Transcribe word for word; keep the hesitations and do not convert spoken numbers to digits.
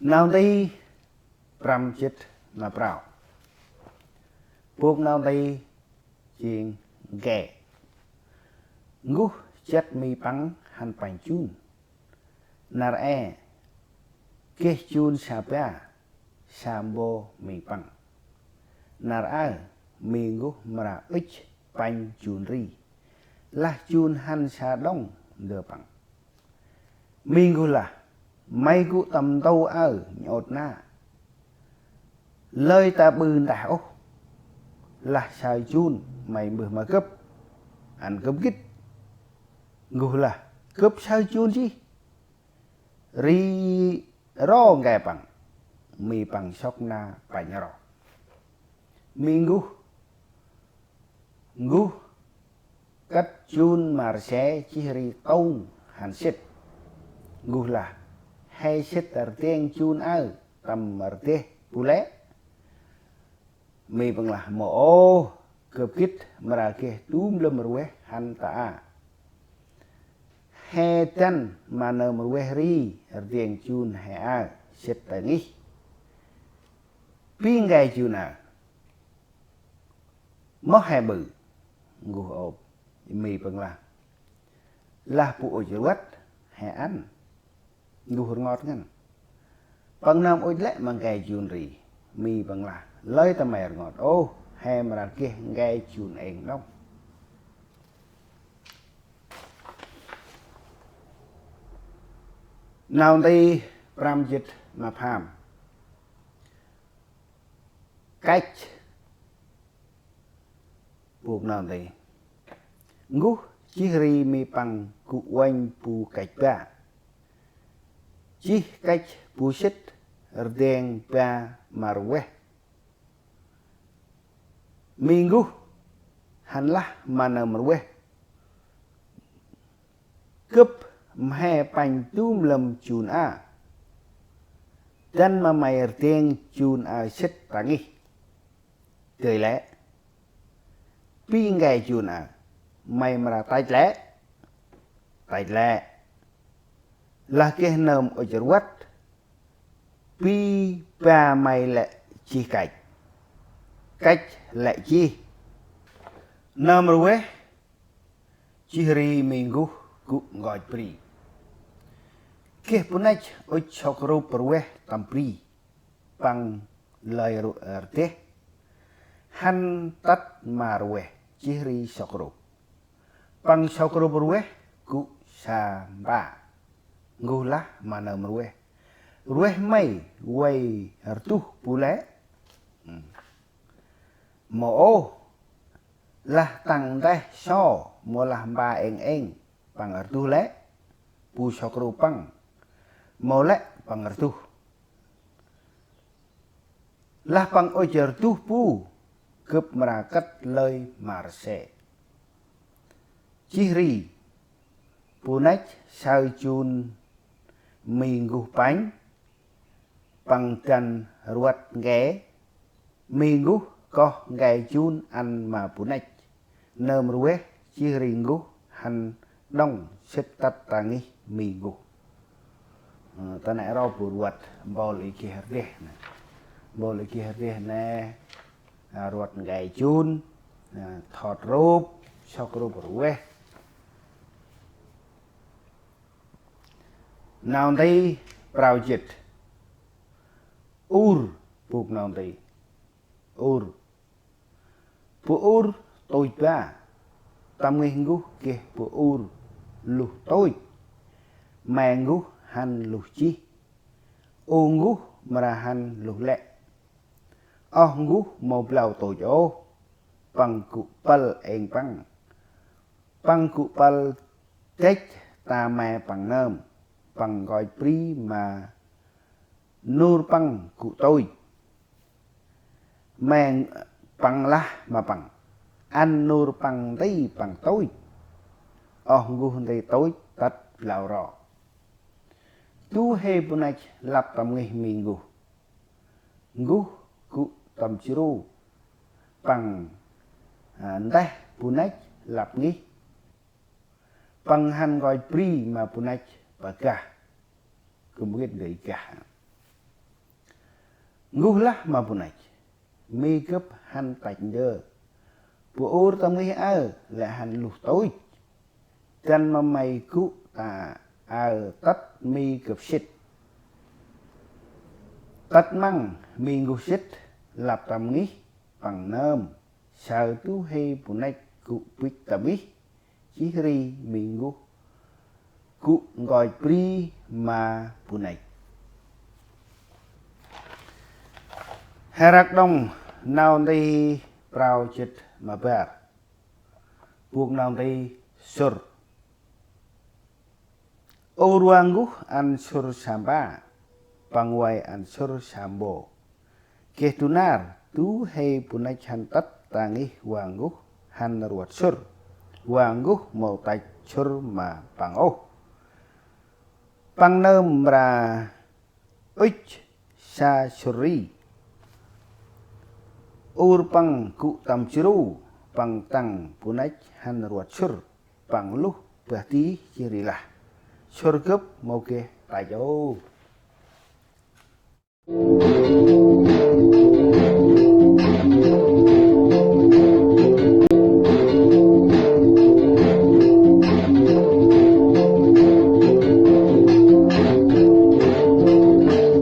Nau nti prăm jât ma prao. Bôk nau nti jêng nge. N'guh jât mi păng hăn pănh jun. Nar e geh jun sa ba, sa mbo mi păng. Nar aơ mi N'guh mra ŭch pănh jun ri. Lah jun hăn sa đŏng ndơ păng. Mi N'guh lah: May gŭ tâm ntô aơ nhŭp na. Lơi ta ƀư ndah ôh. Lah saơ jun may mbơh ma gâp. Ăn gâp gĭt. N'guh lah: Gâp saơ jun jêh. Ri ro nge păng. Mi păng sŏk na pănh ro. Mi N'guh, N'guh kât jun ma rse jêh ri tông hăn sĭt. N'guh lah: He sĭt rdeng jun aơ tâm rdeh bu lĕ. Mi păng lah: Mâu ôh, gâp gĭt mra geh du mlâm rveh hăn ta a. He dăn ma nơm rveh ri rdeng jun he aơ sĭt ta ngih. Bi nge jun aơ. Moh he ƀư. N'guh ôp. Mi păng lah: Lah bu ŭch rvăt he ăn. N'guh rngot ngăn. Păng nơm ŭch lĕ ma nge jun ri. Mi păng lah: Lơi ta may rngot ôh, he mra geh nge jun êng đŏng. Nau nti prăm jât ma pham. Kăch. Bôk nau nti. N'guh jêh ri mi păng gŭ uănh bu kăch ba. Jêh kăch bu sĭt rdeng ba ma rveh. Mi N'guh hăn lah ma nơm rveh: Gâp mhe pănh du mlâm jun a. Dăn ma may rdeng jun a sĭt ta ngih. Dơi lĕ. Bi nge jun a. May mra tăch lĕ. Tăch lĕ. Lah geh nơm ŭch rvăt. Bi ba may lĕ jêh kăch. Kăch lĕ jêh. Nơm rveh jêh ri mi N'guh gŭ nkoch bri. Geh bu năch ŭch sŏk rup rveh tâm bri. Păng lơi ru-, rdeh. Hăn tât ma rveh jêh ri sŏk rup. Păng sŏk rup rveh gŭ sa mpa. N'guh lah ma nơm rveh: Rveh may vay rduh bu lĕ. Mâu ôh. Lah tăng nteh so mâu lah mpa êng êng păng rduh lĕ. Bu sŏk rup păng. Mâu lĕ păng rduh. Lah păng ŭch rduh bu, gâp mra kât lơi ma rse. Jêh ri bu năch saơ jun mi N'guh pănh. Păng dăn rvăt nge. Mi N'guh koh nge jun ăn ma bu năch. Nơm rveh jêh ri N'guh hăn đŏng sĭt tât ta ngih mi N'guh. Ơ, ta nê ro bu rvăt mpôl i geh rdeh nê. Mpôl i geh rdeh nê, a, rvăt nge jun, a, thot rup, sŏk rup rveh. Nau nti prao jât. Ur, bôk nau nti. Ur. Bu ur tôch ba. Tâm ngih N'guh geh bu ur luh tôch. Me N'guh hăn luh jêh. U N'guh mra hăn luh lĕ. Oh N'guh mâu blau tôch ôh. Păng gŭ pâl êng păng. Păng gŭ pâl dăch ta me păng nơm. Păng nkoch bri ma nôr păng gŭ tôch. Me păng lah ma păng. Ăn nôr păng nti păng tôch. Oh N'guh nti tôch tât blau ro. Du huê bu năch lăp tâm ngih mi N'guh. N'guh gŭ tâm jrô. Păng, a, nteh bu năch lăp ngih. Păng hăn nkoch bri ma bu năch pă gah. Gâp mâu gĭt ndơ i gah. N'guh lah ma bu năch, mi gâp hăn tăch ndơ. Bu ur tâm ngih aơ lĕ hăn luh tuch. Dăn ma may gŭ ta aơ tât mi gâp sĭt. Tât măng mi n'guh sĭt, lăp tâm ngih păng nơm. Saơ du huê bu năch gŭ bĭch tâm ih, jêh ri mi n'guh gŭ nkoch bri ma bu năch. Hê răk đŏng nau nti prao jât ma bar. Bôk nau nti sŭr. Ur va n'guh ăn sŭr sa mpa, păng vay ăn sŭr sa mbo. Geh du nar, du huê bu năch hăn tât ta ngih va n'guh hăn rvăt sŭr. Va n'guh mâu tăch sŭr ma păng ôh. Păng nơm mra ŭch sa sŭr ri. Ur păng gŭ tâm jru, păng tăng bu năch hăn rvăt sŭr. Păng luh bah di jêh ri lah: Sŭr gâp mâu geh tăch ôh.